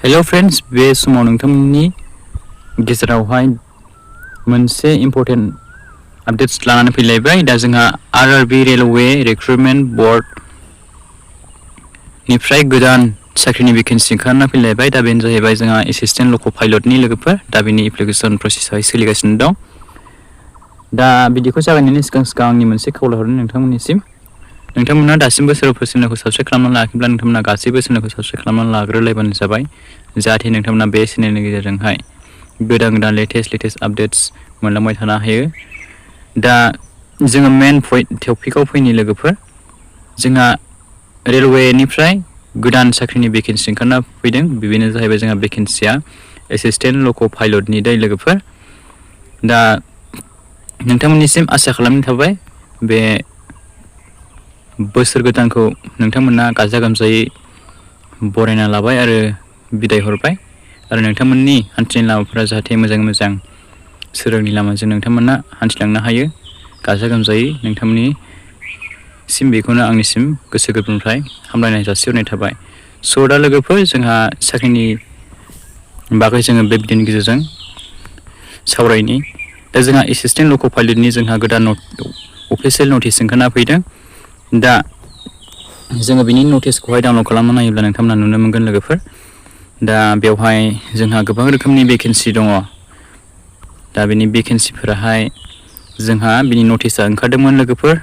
Hello friends, बे समाव नोंथांमोननि गेजेरावहाय मोनसे इम्पोर्टेन्ट अपडेट्स लानानै फैलायबाय। दा जोंहा आरआरबी रेलवे रिक्रुटमेन्ट बोर्ड निफ्राय गोदान साख्रिनि भेकेन्सि ओंखारना फैलायबाय। दा बेनो जाहैबाय जोंहा एसिस्टेन्ट लक' पाइलटनि लोगोफोर। दा बेनि एप्लिकेसन प्रसेसआ सोलिगासिनो दं। दा बिदिखौ जागायनायनि सिगां आंनि मोनसे खावलाय हरनो नोंथांमोननिसिम। नोंथांमोना दासिमबो सोरबाफोर चेनेलखौ साबस्क्राइब खालामनानै लायाखैब्ला नोंथांमोना गासैबो चेनेलखौ साबस्क्राइब खालामनानै लाग्रोलायबानो जाबाय, जाहाथे नोंथांमोना बे चेनेलनि गेजेरजोंहाय गोदान लेटेस्ट आपडेट्स मोनलांबाय थानो हायो। दा जोङो मेन टपिकआव फैनि लोगोफोर। जोंहा रेलवेनिफ्राय गोदान साख्रिनि भेकेन्सि ओंखारना फैदों। बेनो जाहैबाय जोंहा भेकेन्सिया एसिस्टेन्ट लक' पाइलटनि दै लोगोफोर। दा नोंथांमोननिसिम आसा खालामनाय थाबाय बे बोसोर गोदानखौ नोंथांमोना गाजा गोमजायै बरायना लाबाय आरो बिदाय हरबाय, आरो नोंथांमोननि हान्थिनाय लामाफोरा जाहाथे मोजां सोरांनि लामाजों नोंथांमोना हान्थिलांनो हायो गाजा गोमजायै। नोंथांमोननिसिम बेखौनो आंनिसिम गोसो गोरबोनिफ्राय हामलायनाय जासिहरनाय थाबाय। स' दा लोगोफोर, जोंहा साख्रिनि बागै जोङो बे भिडिअनि गेजेरजों सावरायनि। दा जोंहा एसिस्टेन्ट लक' पाइलटनि जोंहा गोदान अफिसियेल नटिस ओंखारना फैदों। दा जोङो बिनि नटिसखौहाय डाउनलड खालामना नायोब्ला नोंथांमोना नुनो मोनगोन लोगोफोर। दा बेवहाय जोंहा गोबां रोखोमनि भेकेन्सि दङ। दा बेनि भेकेन्सिफोराहाय जोंहा बिनि नटिसआ ओंखारदोंमोन लोगोफोर।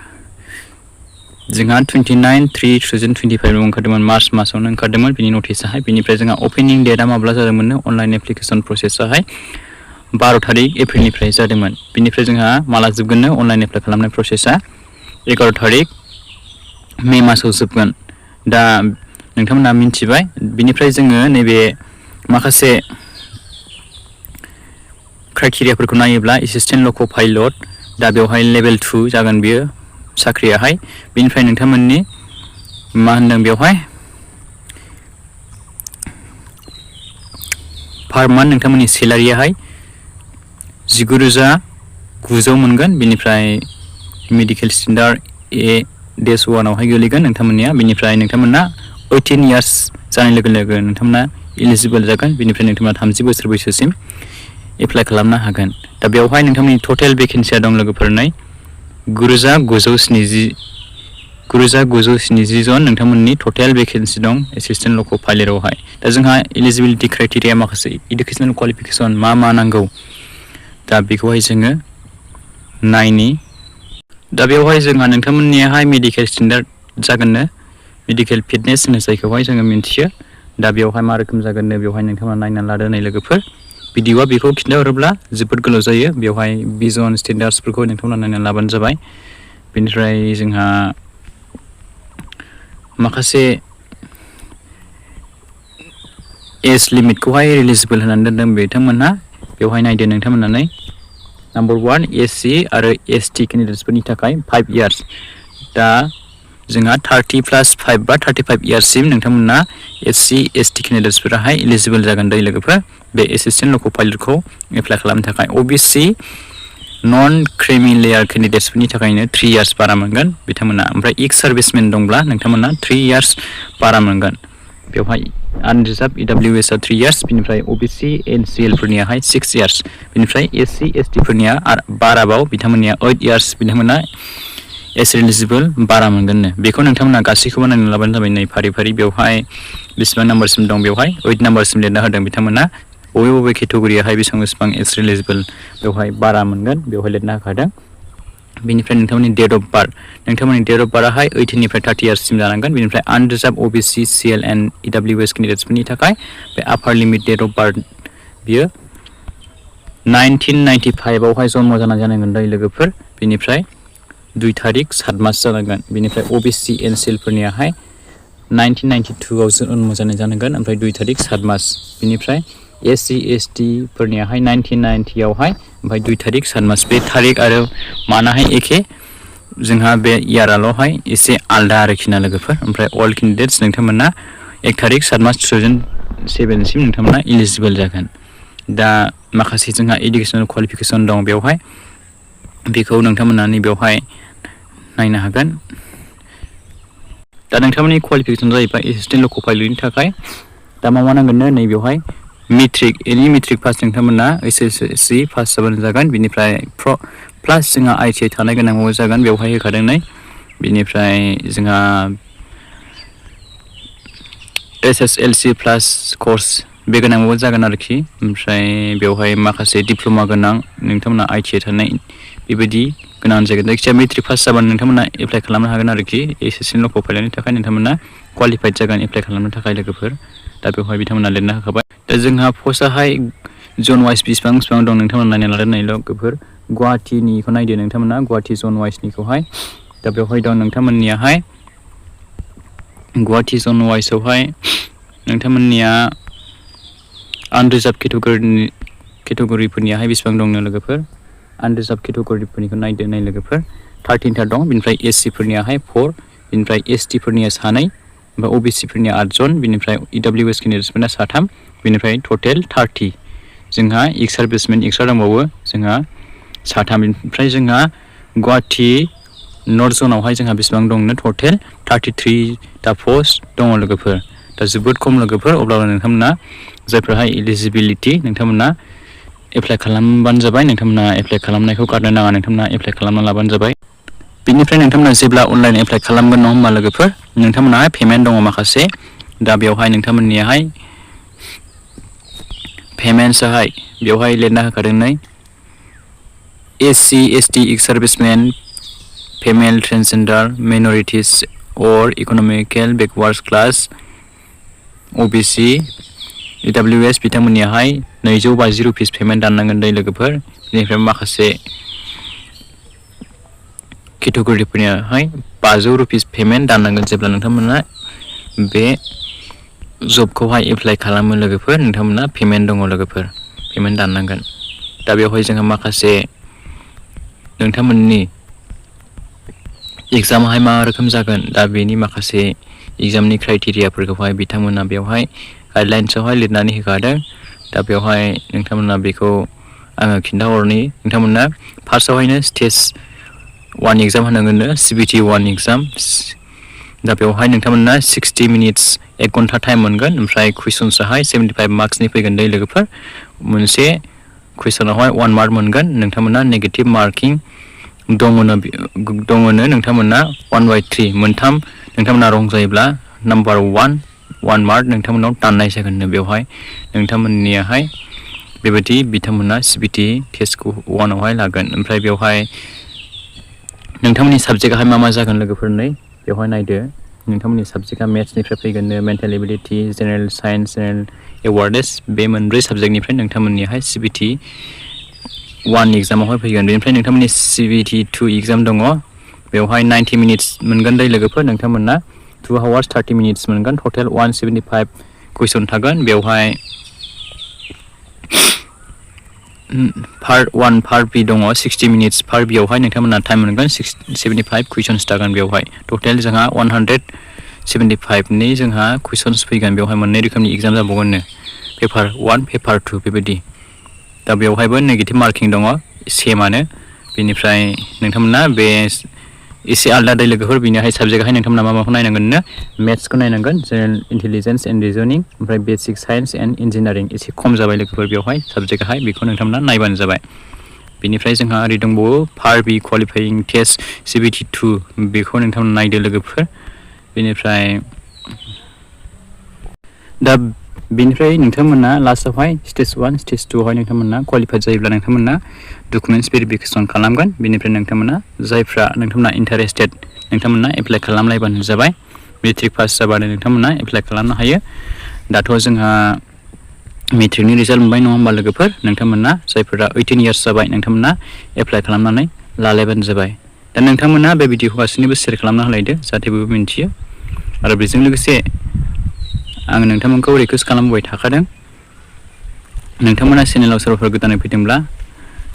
जोंहा 29/3/2025 ओंखारदोंमोन, मार्च मासावनो ओंखारदोंमोन बिनि नटिसआहाय। बेनिफ्राय जोंहा अपेनिं डेटआ माब्ला जादोंमोननो अनलाइन एप्लिकेसन प्रसेसआहाय 12 तारिख एप्रिलनिफ्राय जादोंमोन। बेनिफ्राय जोंहा माला जोबगोननो अनलाइन एप्लाइ खालामनाय प्रसेसआ 11 तारिख मे मासाव जोबगोन। दा नोंथांमोना मिन्थिबाय। बिनिफ्राय जोङो नैबे माखासे क्राइटेरियाफोरखौ नायोब्ला एसिस्टेन्ट लक' पाइलट, दा बेवहाय लेभेल 2 जागोन बियो साख्रियाहाय। बेनिफ्राय नोंथांमोननि मा होनदों बेवहाय पार मान्थ नोंथांमोननि सेलारियाहाय 19,900 मोनगोन। बेनिफ्राय मेडिकेल स्टेन्डार्ड A-1आवहाय गोलैगोन नोंथांमोननिया। बेनिफ्राय नोंथांमोना 18 इयार्स जानाय लोगो लोगो नोंथांमोना इलिजिबोल जागोन। बेनिफ्राय नोंथांमोना 30 बोसोर बैसोसिम एप्लाइ खालामनो हागोन। दा बेवहाय नोंथांमोननि टटेल भेकेन्सिया दं लोगोफोर 9,970 जन नोंथांमोननि टटेल भेकेन्सि दं एसिस्टेन्ट लक' पाइलटआवहाय। दा जोंहा इलिजिबिलिटि क्राइटेरिया माखासे इडुकेसनेल क्वालिफिकेसन मा नांगौ, दा बेखौहाय जोङो नायनि। दा बेवहाय जोंहा नोंथांमोननियाहाय मेडिकेल स्टेन्डार्ड जागोननो, मेडिकेल फिटनेस होनो जायखौहाय जोङो मिन्थियो। दा बेवहाय मा रोखोम जागोननो बेवहाय नोंथांमोना नायनानै लादो नै लोगोफोर। भिडिअ'आ बेखौ खिन्थाहरोब्ला जोबोद गोलाव जायो। बेवहाय भिजन स्टेन्डार्ड्सफोरखौ नोंथांमोना नायनानै लाबानो जाबाय। बेनिफ्राय जोंहा माखासे एज लिमिटखौहाय इलिजिबोल होनानै दोनदों बिथांमोनहा। बेवहाय नायदो नोंथांमोननानै। नम्बर 1 SC आरो ST केन्डिडेट्सफोरनि थाखाय 5 इयार्स। दा जोंहा 30+5 बा 35 इयार्ससिम नोंथांमोना SC ST केन्डिडेट्सफोराहाय इलिजिबोल जागोन दै लोगोफोर, बे एसिस्टेन्ट लक' पाइलटखौ एप्लाइ खालामनो थाखाय। OBC नन क्रिमि लेयार केन्डिडेट्सफोरनि थाखायनो 3 इयार्स बारा मोनगोन बिथांमोना। ओमफ्राय एक्स सार्भिसमेन दंब्ला नोंथांमोना 3 इयार्स बारा मोनगोन। बेवहाय आनरिजार्भ EWSआ 3 इयार्स। बेनिफ्राय OBC NCL फोरनियाहाय 6 इयार्स। बेनिफ्राय SC ST फोरनिया बाराबाव बिथांमोननिया 8 इयार्स। बिथांमोना एस इलिजिबोल बारा मोनगोननो। बेखौ नोंथांमोना गासैखौबो नायनानै लाबानो जाबाय। नै फारि बेवहाय बेसेबां नाम्बारसिम दं, बेवहाय 8 नाम्बारसिम लिरना होदों बिथांमोना। बबे केटेगरियाहाय बेसेबां एस इलिजिबोल बेवहाय बारा मोनगोन बेवहाय लिरना होखादों। बेनिफ्राय नोंथांमोननि डेट अफ बार्थ, नोंथांमोननि डेट अफ बार्थआहाय 18 निफ्राय 30 इयार्ससिम जानांगोन। बेनिफ्राय unreserved OBC CL and EWS केन्डिडेट्सफोरनि थाखाय बे आपार लिमिट डेट अफ बार्थ बियो 1995आवहाय जन्म जानांगोन दै लोगोफोर। बेनिफ्राय 2 तारिख 7 मास जानांगोन। बेनिफ्राय OBC NCL फोरनियाहाय 1992आव जन्म जानांगोन, ओमफ्राय 2 तारिख 7 मास। बेनिफ्राय SC ST फोरनियाहाय 1990आवहाय, ओमफ्राय 2 तारिख 7 मास। बे तारिख आरो मानाहाय एखे, जोंहा बे इयाराल'हाय एसे आलदा आरोखि ना लोगोफोर। ओमफ्राय अल केन्डिडेट्स नोंथांमोना 1 तारिख 7 मास 2007सिम नोंथांमोना इलिजिबोल जागोन। दा माखासे जोंहा इडुकेसनेल क्वालिफिकेसन दं बेवहाय, बेखौ नोंथांमोना बेवहाय नायनो हागोन। दा नोंथांमोननि क्वालिफिकेसन जाहैबाय एसिस्टेन्ट लक' पाइलटनि थाखाय दा मा नांगोननो नैबेवहाय मेट्रिक पास नोंथांमोना HSLC पास जाबानो जागोन। बिनिफ्राय प्लास जोंहा ITI थानाय गोनांबाबो जागोन, बेवहाय होखादों नै। बिनिफ्राय जोंहा HSLC प्लास कर्स बे गोनांबाबो जागोन आरोखि। ओमफ्राय बेवहाय माखासे डिप्ल'मा गोनां नोंथांमोना ITI थानाय बेबायदि गोनां जागोन। जायखिजाया मेट्रिक पास जाबानो नोंथांमोना एप्लाइ खालामनो हागोन आरोखि। HSLC ल'क' फाइलनि थाखाय नोंथांमोना क्वालिफाइड जागोन एप्लाइ खालामनो थाखाय लोगोफोर। दा बेवहाय बिथांमोना लिरना होखाबाय। दा जोंहा पस्टआहाय जन वाइस बेसेबां दं नोंथांमोना नायना लादो नै लोगोफोर। गुवाहाटीनिखौ नायदो नोंथांमोना, गुवाहाटी जन वाइसनिखौहाय। दा बेवहाय दं नोंथांमोननियाहाय गुवाहाटी जन वाइसआवहाय नोंथांमोननिया आनरिजार्भ केटेगरिफोरनियाहाय बेसेबां दंनो लोगोफोर। आनरिजार्भ केटेगरिफोरनिखौ नायदो नै लोगोफोर। 13था दं। बिनिफ्राय SC फोरनियाहाय 4, बिनिफ्राय ST फोरनिया 2, ओमफ्राय OBC फोरनिया 8 जन, बिनिफ्राय EWS केन्डिडेट्सफोरना 3, बिनिफ्राय टटेल 30। जोंहा एक्स सार्भिसमेन एक्सट्रा दंबावो जोंहा 3। बिनिफ्राय जोंहा गुवाहाटी नर्थ जनावहाय जोंहा बेसेबां दंनो टटेल 33टा पस्ट दङ लोगोफोर। दा जोबोद खम लोगोफोर। अब्लाबो नोंथांमोना जायफोराहाय इलिजिबिलिटि नोंथांमोना एप्लाइ खालामबानो जाबाय। नोंथांमोना एप्लाइ खालामनायखौ गारनो नाङा, नोंथांमोना एप्लाइ खालामना लाबानो जाबाय। बिनिफ्राय नोंथांमोना जेब्ला अनलाइन एप्लाइ खालामगोन नङा होमबा लोगोफोर, नोंथांमोनाहाय पेमेन्ट दङ माखासे। दा बेवहाय नोंथांमोननियाहाय पेमेन्टसाहाय बेवहाय लिरना होखादों नै SC ST ex servicemen, female, transgender, minorities or economical backward class, OBC, EWS बिथांमोननियाहाय 250 रुपिस पेमेन्ट दाननांगोन दै लोगोफोर। बेनिफ्राय माखासे केटेगरिफोरनियाहाय 500 रुपिस पेमेन्ट दाननांगोन जेब्ला नोंथांमोना बे जबखौहाय एप्लाइ खालामो लोगोफोर। नोंथांमोना पेमेन्ट दङ लोगोफोर, पेमेन्ट दाननांगोन। दा बेवहाय जोंहा माखासे नोंथांमोननि एग्जामाहाय मा रोखोम जागोन, दा बेनि माखासे एग्जामनि क्राइटेरियाफोरखौहाय बिथांमोना बेवहाय गाइडलाइन्सआवहाय लिरनानै होखादों। दा बेवहाय नोंथांमोना बेखौ आङो खिन्थाहरनि। नोंथांमोना फार्स्टआवहायनो स्टेज 1 एग्जाम होनांगोननो, CBT 1 एग्जाम। दा बेवहाय नोंथांमोना 60 मिनिट्स 1 घन्टा टाइम मोनगोन। ओमफ्राय कुइसन्सआहाय 75 मार्क्सनि फैगोन दै लोगोफोर। मोनसे कुइसनावहाय 1 मार्क मोनगोन। नोंथांमोना नेगेटिभ मार्किं दङनो नोंथांमोना 1/3 मोनथाम नोंथांमोना रं जायोब्ला नाम्बार 1 मार्क नोंथांमोनाव दाननाय जागोननो। बेवहाय नोंथांमोननियाहाय बेबायदि बिथांमोना CBT टेस्टखौ 1 आवहाय लागोन। ओमफ्राय बेवहाय नोंथांमोननि साबजेक्टआहाय मा जागोन लोगोफोर नै बेवहाय नायदो। नोंथांमोननि साबजेक्टआ मेथ्सनिफ्राय फैगोननो, mental ability, general science, general awareness, बे मोनब्रै साबजेक्टनिफ्राय नोंथांमोननियाहाय CBT 1 एग्जामावहाय फैगोन। बेनिफ्राय नोंथांमोननि CBT 2 एग्जाम दङ। बेवहाय 90 मिनिट्स मोनगोन दै लोगोफोर। नोंथांमोना 2 hours 30 minutes मोनगोन। टटेल 175 कुइसन थागोन। बेवहाय पार्ट 1 पार्ट बी दङ 60 मिनिट्स। पार्ट बीआवहाय नोंथांमोना टाइम मोनगोन 75 कुइसन्स थागोन बेवहाय। टटेल जोंहा 175नि जोंहा कुइसन्स फैगोन। बेवहाय मोननै रोखोमनि एग्जाम जाबावगोननो, पेपार 1 पेपार 2 बेबायदि। दा बेवहायबो नेगेटिभ मार्किं दङ सेमानो। बेनिफ्राय नोंथांमोना बे एसे आलदा दै लोगोफोर। बेनिहाय साबजेक्टआहाय नोंथांमोना माखौ नायनांगोननो, मेथ्सखौ नायनांगोन, जेनेरेल इन्टेलिजेन्स एन्ड रिजनिं, ओमफ्राय बेसिक साइन्स एन्ड इन्जिनियारिं। एसे खम जाबाय लोगोफोर बेवहाय साबजेक्टआहाय, बेखौ नोंथांमोना नायबानो जाबाय। बेनिफ्राय जोंहा ओरै दंबावो पार्ट बी क्वालिफाइं टेस्ट CBT 2, बेखौ नोंथांमोना नायदो लोगोफोर। बेनिफ्राय नोंथांमोना लास्टआवहाय स्टेज 1 स्टेज 2 आवहाय नोंथांमोना क्वालिफाइड जायोब्ला नोंथांमोना डकुमेन्टस भेरिफिकेसन खालामगोन। बेनिफ्राय नोंथांमोना इन्टारेस्टेड नोंथांमोना एप्लाइ खालामलायबानो जाबाय। मेट्रिक पास जाबानो नोंथांमोना एप्लाइ खालामनो हायो। दाथ' जोंहा मेट्रिकनि रिजाल्ट मोनबाय नङा होमबा लोगोफोर। नोंथांमोना जायफोरा 18 इयार्स जाबाय नोंथांमोना एप्लाइ खालामनानै लालायबानो जाबाय। दा नोंथांमोना बे भिडिअखौ गासैनोबो शेयार खालामना होलायदो जाहाथे बयबो मिन्थियो। आरो बेजों लोगोसे आं नोंथांमोनखौ रिकुवेस्ट खालामबाय थाखादों, नोंथांमोना चेनेलाव सोरबाफोर गोदानै फैदोंब्ला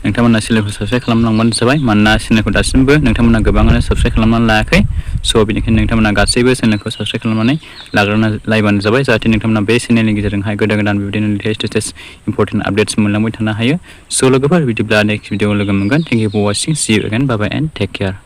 नोंथांमोना चेनेलखौ साबस्क्राइब खालामलांबानो जाबाय। मानोना चेनेलखौ दासिमबो नोंथांमोना गोबाङानो साबस्क्राइब खालामनानै लायाखै। स' बेनिखायनो नोंथांमोना गासैबो चेनेलखौ साबस्क्राइब खालामनानै लाग्रोना लायबानो जाबाय, जाहाथे नोंथांमोना बे चेनेलनि गेजेरजोंहाय गोदान बेबायदिनो लेटेस्ट इम्परटेन्ट आपडेट्स मोनलांबाय थानो हायो। स' लोगोफोर बिदिब्ला नेक्स्ट भिडिअआव लोगो मोनगोन। Thank you for watching, see you again, bye bye and take care.